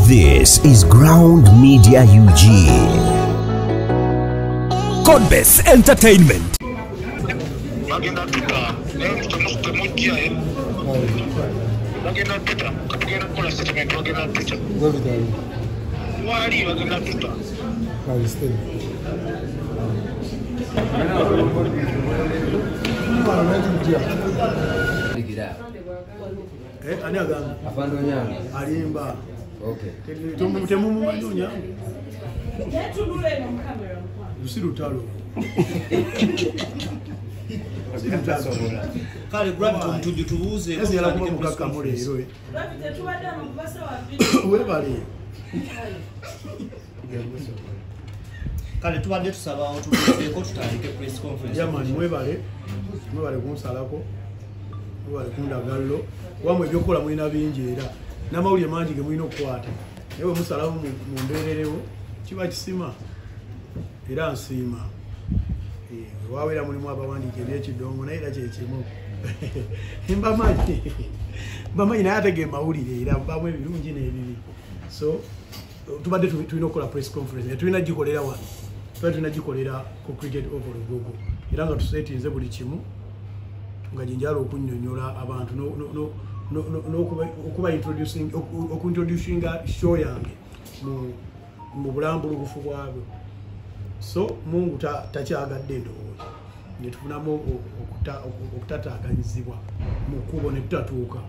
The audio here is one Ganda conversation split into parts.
This is Ground Media UG. Codebase Entertainment. Bagenda tuta temujja bagenda tuta katugenda kukola statement bagenda tuta wali bagenda tuta. Ani agamba? Afande Onyango. Alimba. Okay. Temumumanyi Onyango. Si lutalo. Si lutalo. Kale Gravity omutujju tubuuze. Yasi yala kuba mukakkamu leero. Weebale. Kale tubadde tusaba otubuuzeeko tutandike press conference. Jamani mwebale. Mwebale kunsalako. Mwebale kundagallo. Wamwe ebyokukola mulina bingi era n'amawulire mangi ge mulina okukwata. Naye bwe musalawo mu mbeererewo kiba kisima era nsiima. Waweera mulimu abawandiika ebyekidongo naye era kyekimu. Mbamanyi naye ate ge mawulire era bamu ebirungi n'ebibi. So tubadde tulina okukola press conference tulina gikolera wano. Tubadde tulina gikolera ku Cricket Oval Lugogo era nga tusetinze buli kimu nga gyenjala okunnyonnyola abantu okuba introducing okuintroducinga show yange mu bulambulukufu bwabwe. So Mungu takyagadde endowooza ne tufunamu okutataaganyizibwa mu kkubo ne tutatuuka.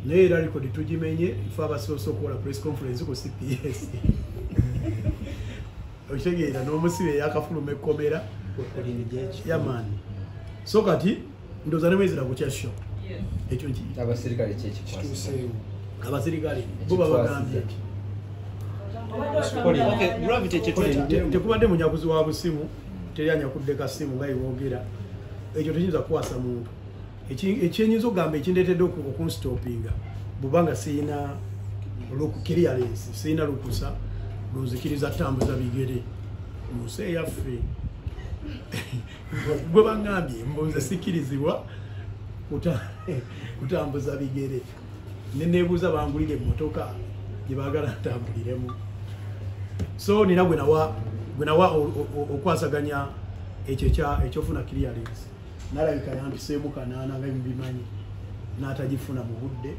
Naye era rekodi tugimenye ife abasoose okukola press conference ku CPS. Okitegeera n'omusibe eyakafuluma ekkomera yamaani. So kati ndowooza ne mwezira ku kya show. Ekyo nki abasirikale kyekituuseewo. Abasirikale bo babagambye ki? Okay, Gravity tekubadde munyakuzi wa busimu, teri anyakudde kasimu nga yeboogera. Ekyo tekiyinza kukwasa muntu. Ekyenyinza okugamba ekindeetedde okunstopinga bw'obanga siyina clearance, siyina lukusa lunzikiriza tambuza bigere mu nsi eyaffe. Bwe baŋŋambye mbu nze sikkirizibwa kutambuza bigere. Ne neebuuza bangulire emmotoka gye baagala ntambuliremu. So nina gwe nawa okwasaganya ekyo ekyofuna clearance. Nalabika yampiseemu kanaana nga mbimanyi n'atagifuna mu budde.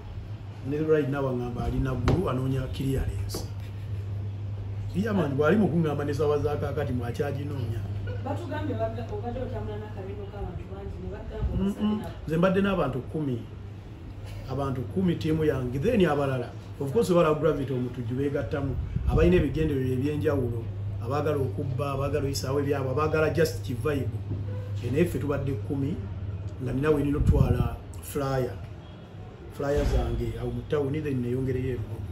Ne right now angamba ali Naggulu anoonya clearance. Yamani bw'ali mu kuŋŋamba ne ssaawa za kaakati mwakyaginoonya. Batugambye obadde otambula n'akabindo k'abantu bangi ne bagamba nze mbadde n'abantu 10. Abantu 10 ttiimu yange then abalala. Of course bala Gravity omutujju beegattamu abalina ebigendererwa eby'enjawulo, abaagala okubba, abaagala oyisaawo ebyabwe, abaagala just kivibe. Naye ffe tubadde 10 nga nina we nina otwala flyer zange awo mu tawuni then neeyongereyo ebibuga.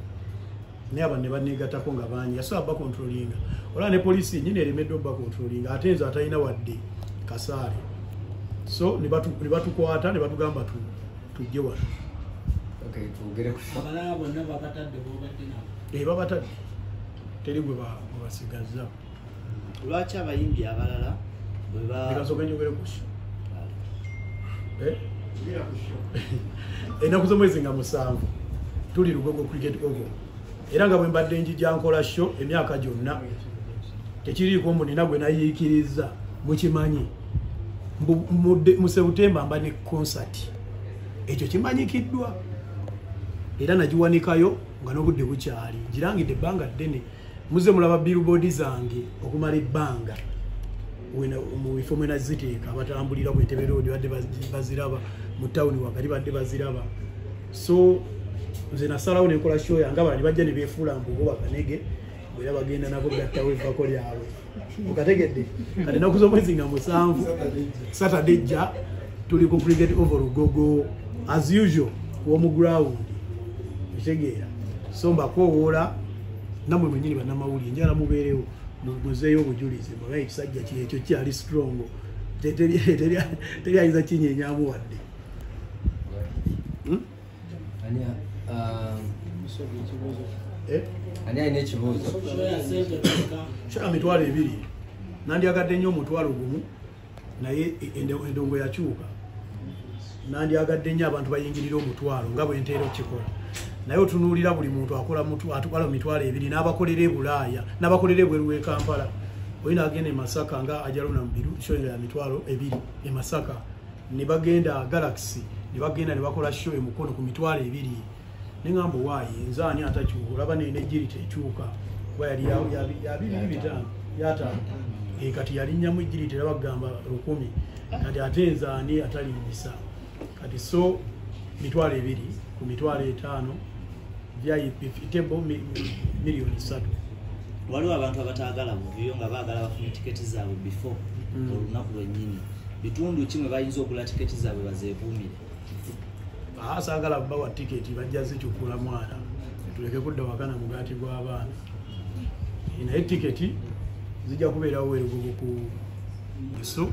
Naye abantu ne banneegattako nga bangi, yasobola bakontrolinga. Olaba ne poliisi yennyini eremeddwa obbakontrolinga ate nze atalina wadde kasaale. So ne batukwata ne batugamba tujje wano. Okay, twogere ku abalala bonna babatadde b'obadde nabo. Babatadde. Teri gwe basigazza. Lwaki abayimbi abalala bwe ba Leka njogere ku show. Ennaku z'omwezi nga 7 tuli Lugogo Cricket Oval. Era nga bwe mbadde njija nkola show emyaka gyonna tekiriiko mbu nina gwe nayiikiriza mukimanyi. Mu September mba ne concert. Ekyo kimanyikiddwa. Era nagiwanikayo nga n'obudde bukyali. Ngirangidde ebbanga ddene. Muzze mulaba billboard zange okumala ebbanga. Mu bifo mwe naziteeka abatambulira ku Entebbe Road badde baziraba, mu tawuni wakati badde baziraba. So nze nasalawo ne nkola show yange abalala ne bajja ne beefuula mbu bo bakanege era bagenda nabo gattawo evvako lyabwe. Okategedde? Kati ennaku z'omwezi nga 7 Saturday ejja tuli ku Cricket Oval Lugogo as usual home ground. Okitegeera? So mbakoowoola nammwe mwennyini bannamawulire njagala mubeerewo muzeeyo obujulizi mbabaye ekisajja kiri ekyo kyali strong. Teri ayinza kinyenyamu wadde. Ani alina ekibuuzo? Kyala 20,000. Nandyagadde nnyo 1,000 naye endongo yakyuka. Nandyagadde nnyo abantu bayingirire 1,000 nga bwe nteera okukikola. Naye otunuulira buli muntu akola atwala 20,000 n'abakolera e Bulaaya, n'abakolera ebweru w'e Kampala. Olina agenda e Masaka nga Ajalona Mubiru, show ya 20,000 e Masaka. Ne bagenda Galaxy, ne bagenda ne bakola show e Mukono ku 20,000. Ne ngamba waayi nze ani atakyuka, olaba n'ejjiri tekyuka. Kuba yali ya 2,500, ya 5. Kati yalinnyamu ejjiri terabagamba 1,000. Kati ate nze ani atalinyisa. Kati so 20,000 ku 50,000 VIP table 3,000,000. Waliwo abantu abataagala buvuyo nga baagala bafune tiketi zaabwe before olunaku lwennyini. Bitundu ki mwe bayinza okugula tiketi zaabwe bazeekuumire? Saagala bawa tiketi bajja zikyukula mwana. Tuleke kudda waka na mugaati gw'abaana. Naye tiketi zijja kubeerawo erugogo ku so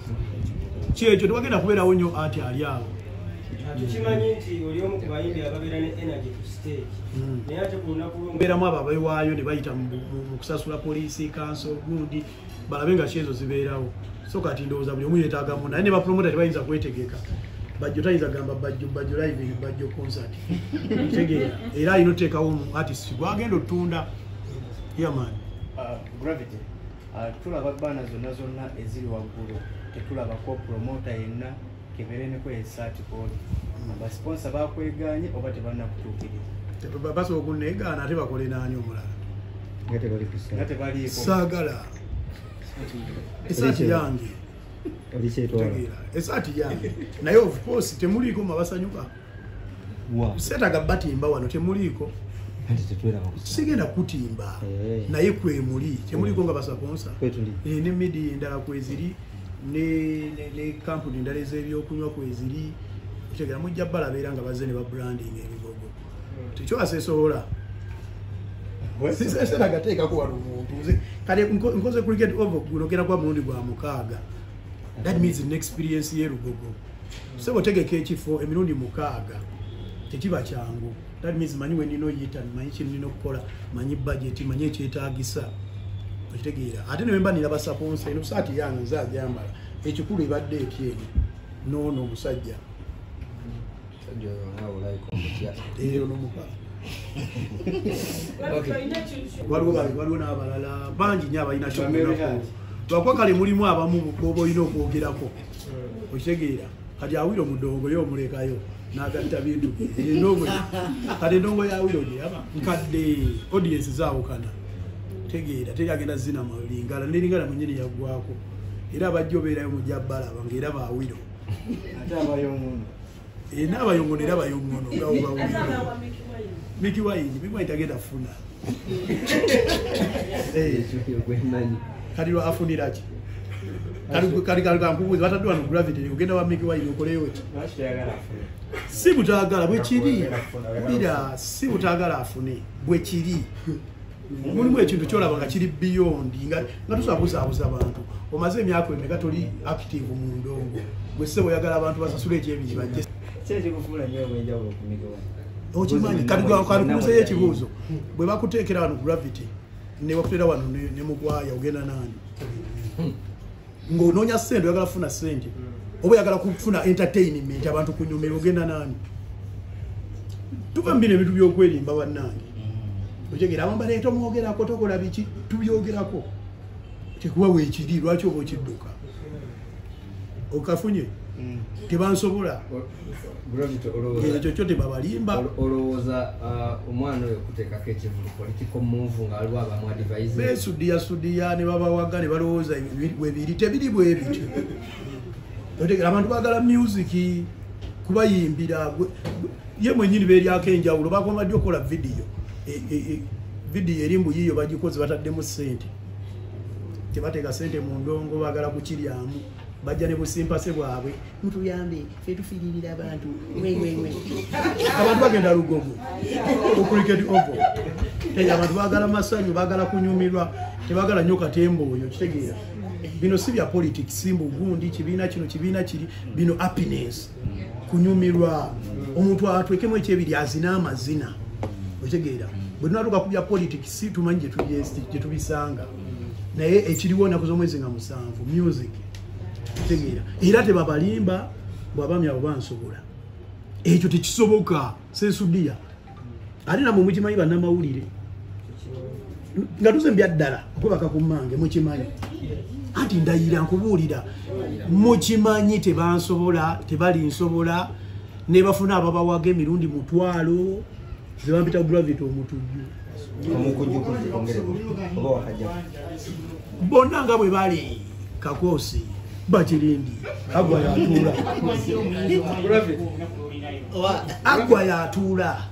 kyekyo tewagenda kubeerawo nnyo ati ali awo. Tukimanyi nti oli omu ku bayimbi ababeera ne energy ku stage. Naye ate ku lunaku lw'omubeeramu abo abeewaayo ne bayita mu kusasula poliisi, kanso, gundi, balabe nga kyezo zibeerawo. So kati ndowooza buli omu yeetaagamu, naye ne bapromota tebayinza kwetegeka. Bajjo tayinza kugamba Bajjo, Bajjo live, Bajjo concert. Kitegeera. Era alina oteekawo mu artist gw'agenda otunda. Yeah man. Gravity. Tulaba bbaana zonna zonna eziri waggulu, tetulabako promoter yenna kebereneko esaati kooli. Abasponsa bakwegaanye oba tebannakutuukiriza? Basobola okunneegaana ate bakole n'ani omulala? Nga tebaliiko. Saagala. Esaati yange. Esaati yange. Naye of course temuliiko mabasanyuka. Seetaaga batimba wano temuliiko. Sigenda kutimba. Naye kwemuli temuliiko nga basaponsa. Ne media endala kweziri, ne kampuni endala ez'ebyokunywa kweziri. Otegera mujja balabeera nga bazze ne ba branding ebigogo. Tekyo asesobola. Seetaaga teekako wano muntu. Kale nkoze cricket over gunogera kwa mulundi gwa 6. That means an experience ye Lugogo. Sebo tegeka ekifo emirundi 6 tekiba kyangu. That means manyi we nino yita, manyi kye nino kukola, manyi budget, manyi ekyetaagisa. Okitegeera. Ate ne mba nina basaponsa eno saati yange nze ajambala. Ekikulu ebadde ekyeri. Noono omusajja. Ono muka. Waliwo n'abalala bangi nnyo abalina ky'okukola. Lwakuba kale mulimu abamu b'oba olina okwogerako. Okitegeera. Kati Awiro mudongo ye omulekayo n'agatta bintu bye. Kati endongo ya Awiro gye yaba nkadde audience zaawukana. Tegeera teri agenda zina mu Lingala, ne Lingala mwennyini yaggwako. Era abajja obeerayo mujja balaba ng'era ba Awiro. Ate abayongono. N'abayongono era bayongono nga bawulira. Mickey Wine, Mickey Wine tagenda funa. Kati lwa afunira ki? Kali kankubuuza batadde wano Gravity ogenda wa Mickey Wine okoleyo ki? Si butaagala bwe kiri. Wulira si butaagala afune bwe kiri. Mulimu ekintu ky'olaba nga kiri beyond nga tusobola kubuzaabuza abantu. Omaze emyaka emeka toli active mu ndongo. Gwe ssebo oyagala abantu basasule ekyebiri bajje. Ki ekikufuula nnyo obw'enjawulo ku Mickey Wine? Okimanyi kati kalikubuuzeyo ekibuuzo. Bwe bakuteekera wano Gravity ne bakuteera wano ne Mukwaya ogenda naani? Ng'onoonya ssente oyagala kufuna ssente oba oyagala kufuna entertainment abantu kunyumirwa ogenda naani? Tuva mu bino ebintu by'okwerimba bannange. Otegera abamu baleeta omwogerako tokola biki tubyogerako. Tekuba weekiri lwaki oba okidduka? Okafunye? Tebansobola. Ekyo kyo tebabalimba. Olowooza omwana oyo okuteekako ekivulu political move nga waliwo abamu advise. Beesudiya ne babawaga ne balowooza webiri tebiri bwe bityo. Otegera abantu baagala music kubayimbira. Ye mwennyini beeryako enjawulo bakoma ddi okukola vidiyo. Vidiyo eri mbu yiiyo bagikoze bataddemu ssente. Tebateeka ssente mu ndongo baagala kukiryamu. Bajja ne busimpase bwabwe. Mutuyambe ffe tufiiririra abantu. Mwe. Abantu bagenda Lugogo. Ku cricket oval. Abantu baagala masanyu, baagala kunyumirwa, tebaagala nnyo katemba oyo, kitegeera. Bino si bya politics, si mbu gundi, kibiina kino, kibiina kiri, bino happiness. Kunyumirwa. Omuntu atwekemu ekyebiri azina amazina. Okitegeera. Bwe tunatuuka ku bya politics tumanyi gye tubisanga. Naye ekiriwo ennaku z'omwezi nga 7 music. Okitegeera. Era tebabalimba bw'abaami abo bansobola. Ekyo tekisoboka. Seesudiya. Ate namwe mukimanyi bannamawulire nga tuze mbya ddala okwebaka ku mmange mukimanyi. Anti ndayira nkubuulira mukimanyi tebansobola, tebalinsobola, ne bafuna ababawaga emirundi 5,000 ze bampita Gravity omutujju. Bonna nga bwe bali Kakoosi Bakirindi agwa yatuula. Agwa yatuula.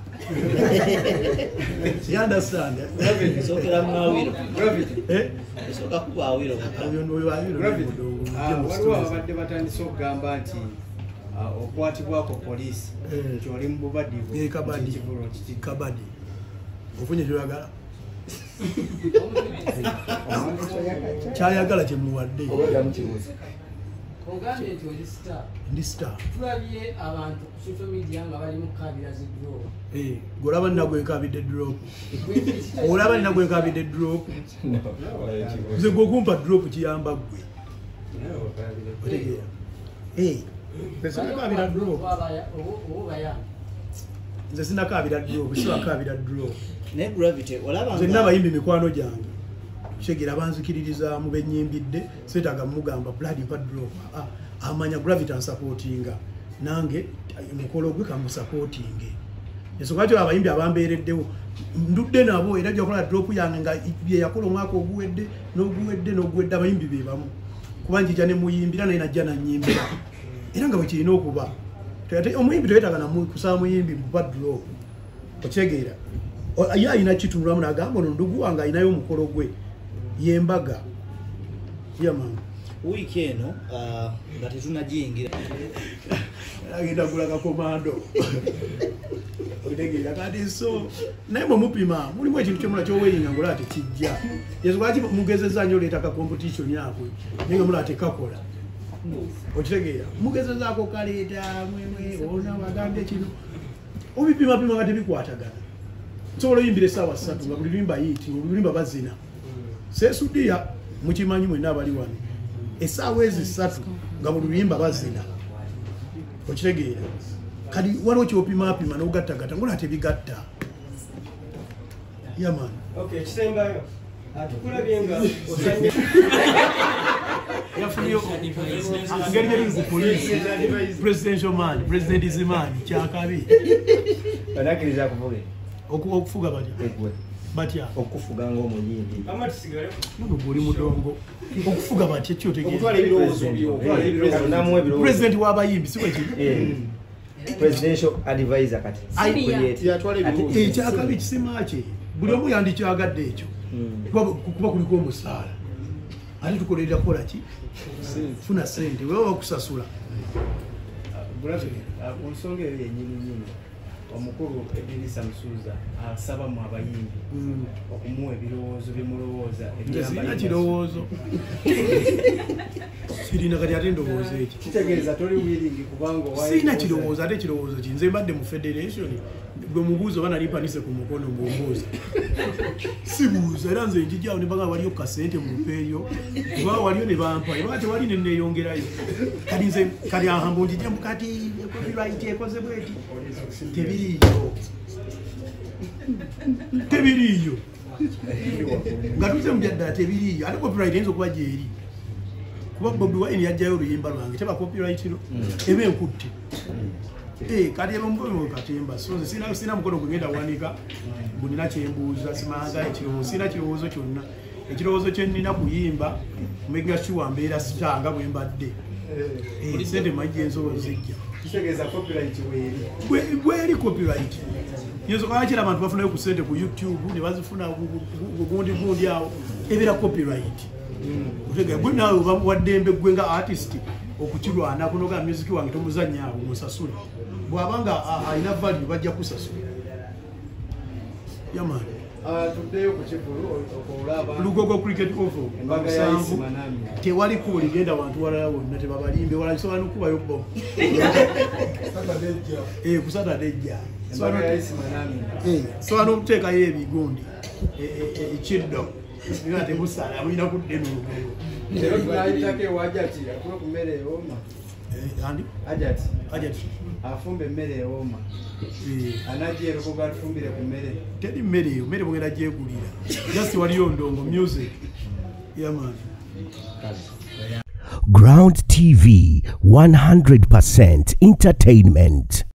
You understand? Sokera mwawiro. Gravity. Soka kuba awiro. Gravity. Waliwo abadde batandise okugamba nti okwatibwako poliisi nti oli mu bubadi. Kabadi. Kabadi. Ofunye kyoyagala. Kyayagala kye muwadde. Ogambye nti oli star. Ndi star. Tulabye abantu ku social media nga bali mu kukabira zi drop. Golaba nina gwe nkabidde drop. Olaba nina gwe nkabidde drop. Nze gwe okumpa drop kiyamba ggwe. Otegeera. Nze sinakabira drop. Nze sinakabira drop, sibakabira drop. Naye Gravity olaba nze n'abayimbi mikwano gyange. Kitegeera banzikiririza mu benyimbidde, seetaaga mugamba blood mpa drop. Amanya Gravity ansupportinga. Nange mukolo gwe kamusupportinge. Ensonga kyo abayimbi abambeereddewo ndudde nabo era ajja kukola drop yange nga bye yakola omwaka oguwedde n'oguwedde n'oguwedde abayimbi be bamu. Kuba njija ne muyimbira naye najja nanyimbira. Era nga bwe kirina okuba. Omuyimbi toyetaaga na kusaba muyimbi mpa drop. Okitegeera. Ye alina kitunulamu n'agamba ono ndugu wange alinayo omukolo gwe. Yembaga. Yamanga. Wiiki eno nga tetunagiyingira. Agenda gula kakomando. Okitegeera kati so naye mwe mupima mulimu ekintu kyemula ky'oweringa ng'olaba tekijja. Yesu lwaki mugezezza nnyo oleeta ka competition ako naye nga mulaba tekakola. Okitegeera mugezezaako kaleeta mwemwe ona bagambye kino obipimapima nga tebikwatagana. Nsobola oyimbira essaawa 3 nga buli luyimba yiiti, buli luyimba bazina. Seesudiya mukimanyi mwenna abali wano. Essaawa ezi 3 nga buli luyimba bazina. Okitegeera. Kati waliwo ky'opimaapima n'ogattagatta ng'olaba tebigatta. Yamani. Okay, ekisembayo. Tukulabye nga osanye yafunye engeri gye tuli ku poliisi presidential man, president is man, kyakabi. Banakkiriza akuvuge. Okufuga batya? Batya? Okufuga ng'omuyimbi. Nono gw'oli mudongo. Okufuga batya ki otegeeza? Okutwala ebirowoozo byo. President w'abayimbi si bwe kiri? Presidential advisor kati. Ekyakabi kisima kye. Buli omu yandikyagadde ekyo. Kuba kuliko omusaala. Ate tukolerera kukola ki? Funa ssente, wewe bakusasula. Gravity, ku nsonga eyo yennyini nnyini, omukulu Edirisa Musuuza asaba mu abayimbi okumuwa ebirowoozo bye mulowooza. Nze sirina kirowoozo. Sirina kati ate ndowooza ekyo. Kitegeeza toli willing kubanga owayo. Sirina kirowoozo ate ekirowoozo ki nze mbadde mu federation gwe mubuuza oba nali mpanise ku mukono ng'ombuuza. Sibuuza era nze njijjawo ne bagamba waliyo kasente mu mpeeyo oba waliyo ne bampa oba tewali ne neeyongerayo. Kati nze kati ahamba njijja mu kati copyright ekoze bweti. Tebiriiyo. Tebiriiyo. Nga tuze mu byaddala tebiriiyo. Ate copyright eyinza okuba gyeri. Kuba Bobi Wine yajjayo oluyimba lwange teba copyright no eba enkutte. Kati eba mukono katemba. So nze sina mukono gwe wanika mbu nina kyembuuza simanga ekirowoozo sina kirowoozo kyonna. Ekirowoozo kye nnina kuyimba making sure mbeera star nga bwe mbadde. Sente mangi ensobola zijja. Kitegeeza copyright weeri. Bweri copyright. Yesu kakira abantu bafunayo ku sente ku YouTube ne bazifuna gundi gundi awo ebeera copyright. Otegeera gwe naawe waddembe gwe nga artist okukirwana kunoga music wange tomuzannya awo musasule. Bw'abanga alina value bajja kusasula. Yamani. Tuddeyo ku kivvulu okulaba Lugogo Cricket Oval. Embaga ya Isima Nami. Tewali kkubo ligenda wantu walala wonna tebabalimbe wala nsobola n'okukubayo bbomu. Ku Saturday ejja. Embaga ya Isima Nami. Nsobola n'okuteekayo ebigundi ekiddo. Nga temusala mulina kudda eno olugero. Leero tunayitako ewa Jati akuwe ku mmere ewooma. Andi Hajati. Hajati afumba emmere ewooma. Anajja erugogo atufumbire ku mmere. Teri mmere eyo, mmere mugenda gyegulira. Just waliyo ndongo music. Yeah man. Ground TV 100% entertainment.